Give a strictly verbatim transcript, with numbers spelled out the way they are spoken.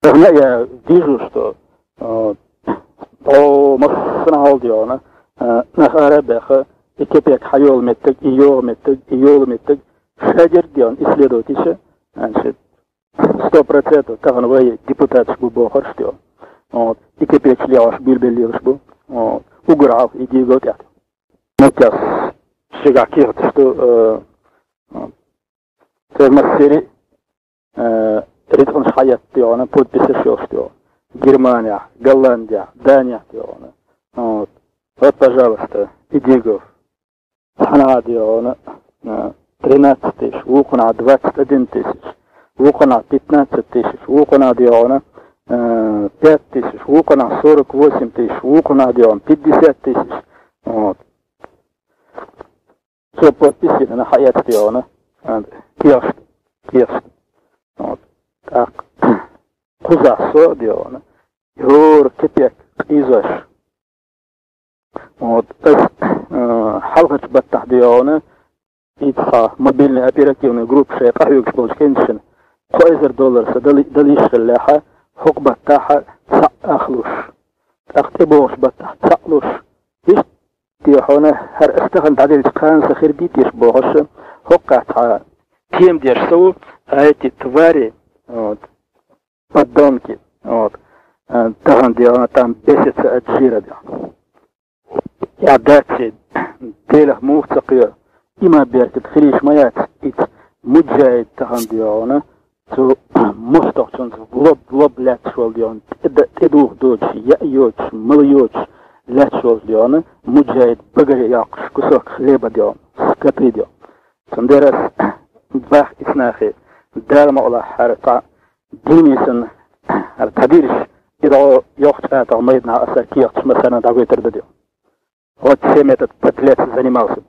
Тахана я вижу, что, э, о, массана хьал да йоӀана, э, нах ара баха, и кепек хьайола меттаг, и йола меттаг, и йола меттаг, шадерг да йоӀана исследовать иша, значит, сто процентов тахан вай депутаташ бу бохарш да йоӀана. Вот. И кепекаш лелаш, билбел лелаш бу. Вот. Угар хьалха и дегал тӀехь. Маттяс шига кехат, что, э, вот. Цермас сери, э, ритханаш хьаятта да йоӀана, подписаш йолаш да йоӀана. Германия, Голландия, Дания да йоӀана. Вот. Вот, пожалуйста, и дегал. Цхьана да йоӀана, э, тринадцать тысяч, вукхана двадцать один тысяч, вукхана пятнадцать тысяч, вукхана да йоӀана, э, пять тысяч, вукхана сорок восемь тысяч, вукхана да йоӀана пятьдесят тысяч. Вот. Цо подписина хьаэтта да йоӀана, э, кехат, кехат. Вот. Так. Кхузахь со да йоӀана. ХӀора кепек къизош. Вот, ас, э, хьалхарчу баттахь да йоӀана, и цхьа мобильный оперативный группа шайн къахьоьгуш болчу кӀенташна кхо эзар доллар сан дали-, дала йиш хиллехьа, хӀокху баттахь цхьаъ ах луш, тӀаккха тӀебогӀуш баттахь цхьаъ луш, иштта да йоӀана, хӀара ас тахана дӀаделлачу кхана сан хир дитийша бохуш, хӀокхахь цхьа тема деш со ву, а эти твари, вот, подонки. Вот. Э, тахана да йоӀана, там бесятся от жира да йоӀана. Я дац, Делах муха ца кхоьру, и ма беркат хилийш ма яц, ица муджаид тахана да йоӀана, цу мостагӀчунца лоб-лоб лаьтташ волу да йоӀана, тӀе-, тӀедуху доцуш, яа йоцуш, мала йоцуш лаьтташ волу да йоӀана, муджаид багаре йоккхуш, кусок хлеба да йоӀана, скоты да йоӀана. Цундела ас бах ица нахе, Дала ма олахь хӀара цхьа дийне санна, хӀара дӀадирзича, и дӀо йоккхачу атагӀа майданахь аса кехаташ массарна дӀагойтур ду. Вот чем этот подлец занимался.